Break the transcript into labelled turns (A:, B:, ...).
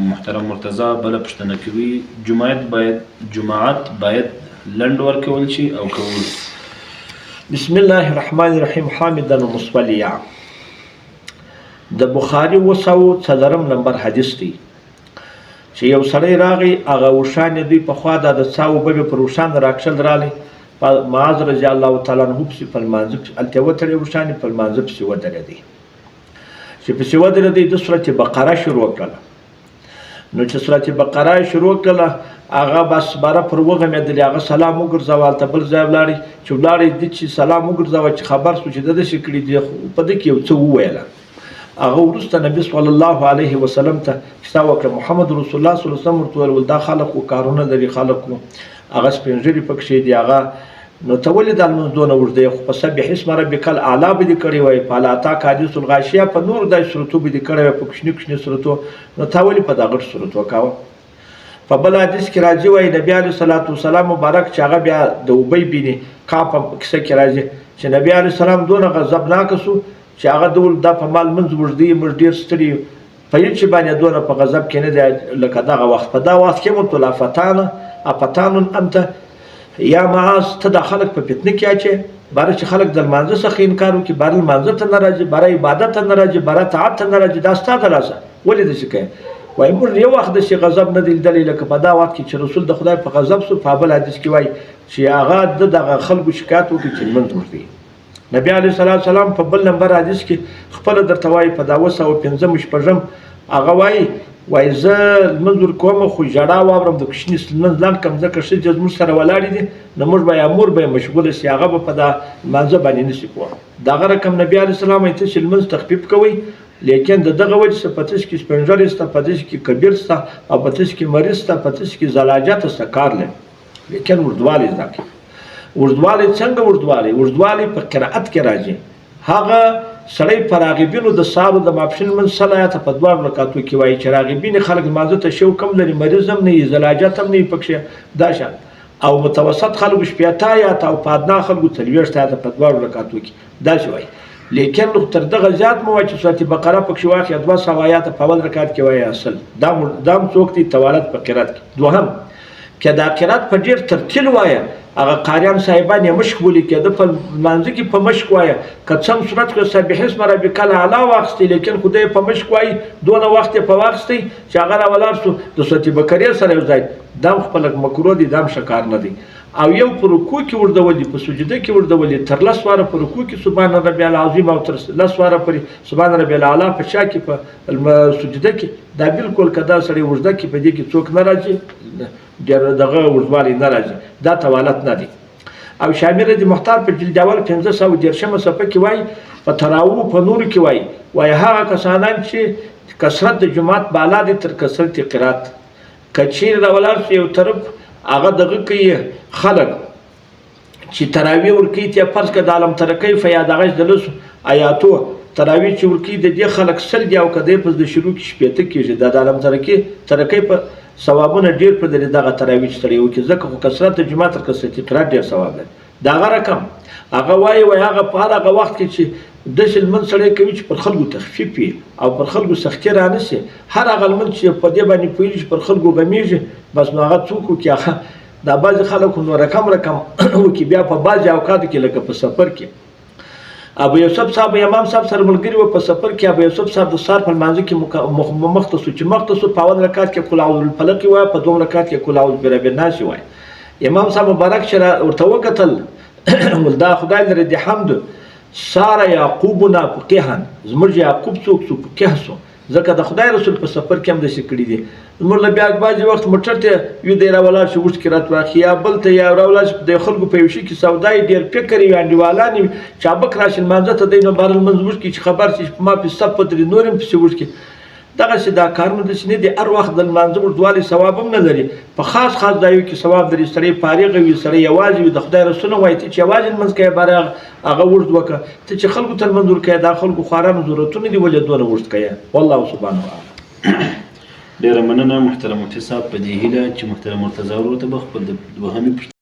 A: محترم مرتضی بله پوښتنه کوي، جماعت باید لنډ ورکول شي او که اوږد؟
B: بسم الله الرحمن الرحیم، حامدا مصلیا. د بخاری 704 نمبر حدیث دی چې یو سړی راغی، هغه اوښان یې دوی پخوا دا د څاه اوبه به پر اوښان راکښل راغلی، معاذ رضی الله تعالی عنه پسې په لمانځه پسې هلته وتړې، اوښان یې په لمانځه پسې ودرېدی. چې پسې ودرېدی، د سورت بقره شروع کړله. نو چې سورت بقره یې شروع کړله، هغه بس باره پر وغمېدلې. هغه سلام وګرځوه، هلته بل ځای ولاړی. چې ولاړی، ده چې سلام وګرځوه، چې خبر سو چې ده داسې کړي دي، په ده کې یو څه وویله. هغه وروسته نبی صلی الله علیه وسلم ته کیسه وکړه. محمد رسول الله صلی الله علیه وسلم ورته وویل، دا خلک خو کارونه لري، خلک خو هغه سپین ږیري پکښې دي، هغه نو ته ولې دا لمونځ دونه اوږدوې؟ خو په سبح اسم ربک الاعلی به دې کړی وای، په هل اتاک حدیث الغاشیه، په نورو داسې سورتو به دې کړی وای، په کوچني کوچني سورتو، نو تا ولې په دا غټ سورت وکاوه؟ په بل حدیث کې راځي، وایي نبی علیه الصلاة والسلام مبارک چې هغه بیا د ابی بن کعب په کیسه کې راځي چې نبی علیه السلام دونه غضبناک سو چې هغه دول دا په مال منځ وږدي، موږ ډېر ستړي یو، په هیڅ باندې دونه په غضب کې نه دی لکه دغه وخت. په دا وخت کې مو لا فتانه افتان انت یا معاذ، ته دا خلک په فتنه کې اچې، باره چې خلک د لمانځه څخه انکار وکړي، باره لمانځه ته نه راځي، باره عبادت ته نه راځي، باره طاعت ته نه راځي، دا ستا د لاسه ولې داسې کوې؟ وایي موږ یو وخت داسې غضب نه دی لیدلی لکه په دا وخت کې چې رسول د خدای په غضب سو. په بل حدیث کې وایي چې هغه د دغه خلکو شکایت وکړي چې لمونځ وکړي. نبی علیه الصلاة والسلام په بل نمبر حدیث کې خپله درته وایي، په دا 705 شپږم هغه وایي، وایي زه لمونځ ورکوم خو ژړا واورم، د کوچني لمونځ لنډ کړم، ځکه ښځې زموږ سره ولاړې دي، نو موږ به یا مور به یې مشغوله سي، هغه به په دا لمانځه باندې نه سي پوه. دغه رقم نبی علیه السلام وایي تاسې لمونځ تخفیف کوئ، لیکن د دغه وجې څخه په تاسې کې سپین ږیری سته، په تاسې کې کبیر سته او په تاسې کې مریض سته، په تاسې کې زلاجت سته، کار لري، لیکن اوږدوالی زده کړئ. اوږدوالی څنګه؟ اوږدوالی په قرائت کې راځي. هغه سړی په راغبینو د سارو د ماپښین لمونځ 20 آیاته په دواړو رکعتو کې وایي چې راغبین خلک لمانځه ته شوق هم لري، مریض هم نه وي، زلاجت هم نه وي پکښې دا شان، او متوسط خلکو 60 آیاته او په ادنا خلکو 40 آیاته په دواړو رکعتو کې داسې وایي. لیکن تر دغه زیات مو وایي چې سورت بقره پکښې واخلي، 200 آیاته په اول رکعت کې وایي، اصل دا هم څوک دی طوالت په قرات کې. دوهم که دا قرات په ډېر ترتیل وایه، هغه قاریان صاحبان یې مشک بولي، که ده په لمانځه کې په مشک وایه، که څه هم صورت کې سبح اسم ربک الاعلی واخیستی، لیکن خدای په مشک وایي، دونه وخت یې په واخیستی چې هغه راولاړ سو د سورت بقرې سره یو ځای، دا هم خپله مکروه دی، دا هم ښه کار نه دی. او یو په رکوع کې اوږدول دي، په سجده کې اوږدول دي، تر 10 واره په رکوع کې سبحان ربي العظیم او تر 10 واره پورې سبحان ربي الاعلی په شا کې په سجده کې، دا بالکل که دا سړی اوږده کې په دې کې څوک نه راځي، ډېر دغه اوږدوالی نه راځي، دا طوالت نه دی. او شامل د مختار په جلد اول 530 صفحه کې وایي، په تراوو په نورو کې وایي، وایي هغه کسانان چې کثرت د جماعت بالا دی تر کثرت قرات، که چیرې راولاړ شو یو طرف هغه دغه کوي خلک چې تراوی ورکوي، ته فرض که د عالم ترکۍ فیا دغه د 10 آیاتو تراوی چې ورکوي، د دې خلک 20 دي او که دی پس د شروع کې 60 کېږي، دا د عالم ترکۍ په ثوابونه ډېر په لري دغه تراوی چې سړی وکړي، ځکه خو کثرت د جماعت تر کثرت قرات ډېر ثواب لري. دغه رقم هغه وایي، وایي هغه په هر هغه وخت کې چې داسې لمونځ سړی کوي چې پر خلکو تخفیف وي او پر خلکو سختي رانه سي، هر هغه لمونځ چې په دې باندې پوهېږي چې پر خلکو غمیږي، بس نو هغه څوک وکړي. هغه دا بعضې خلک نو رقم رقم وکړي. بیا په بعضې اوقاتو کې لکه په سفر کې ابو یوسف صاحب امام صاحب سره ملګري و، په سفر کې ابو یوسف صاحب د سهار په لمانځه کې مخته سو، چې مخته سو په اول رکعت کې قل اعوذ بالفلق وایه، په دوم رکعت کې قل اعوذ برب الناس وایه. امام صاحب مبارک چې ورته وکتل، ول دا خدای لري د حمد سار یعقوبنا فقیها، زموږ یعقوب څوک سو؟ فقیه سو، ځکه د خدای رسول په سفر کې هم داسې کړي دي. زموږ له بیا بعضې وخت موټر ته وي دی راولاړ شي اوږد قرات واخلي، یا بل ته یا راولاړ شي د خلکو په یو شي کې سودا یې ډېر فکر وي، انډیوالان وي، چابک راشي لمانځه ته، دی نو بهر لمونځ وکړي چې خبر شي په ما پسې صف ودري، نور هم پسې وکړي. دغسې دا کارونه داسې نه دي. هر وخت د لمانځه اوږدوالی ثواب هم نه لري، په خاص خاص ځایو کې ثواب لري. سړی فارغ وي، سړی یوازې وي. د خدای رسول وایي ته چې یوازې لمونځ کوې باره هغه اوږد وکړه، ته چې خلکو ته لمونځ ورکوې دا خلکو خوارانو ضرورتونه دي، ولې دونه اوږد کوې؟ والله سبحانه وتعالی.
A: ډېره مننه محترم مفتي صاحب، په دې هیله چې محترم مرتضی ورور ته به خپل د دوهمې پوښتنې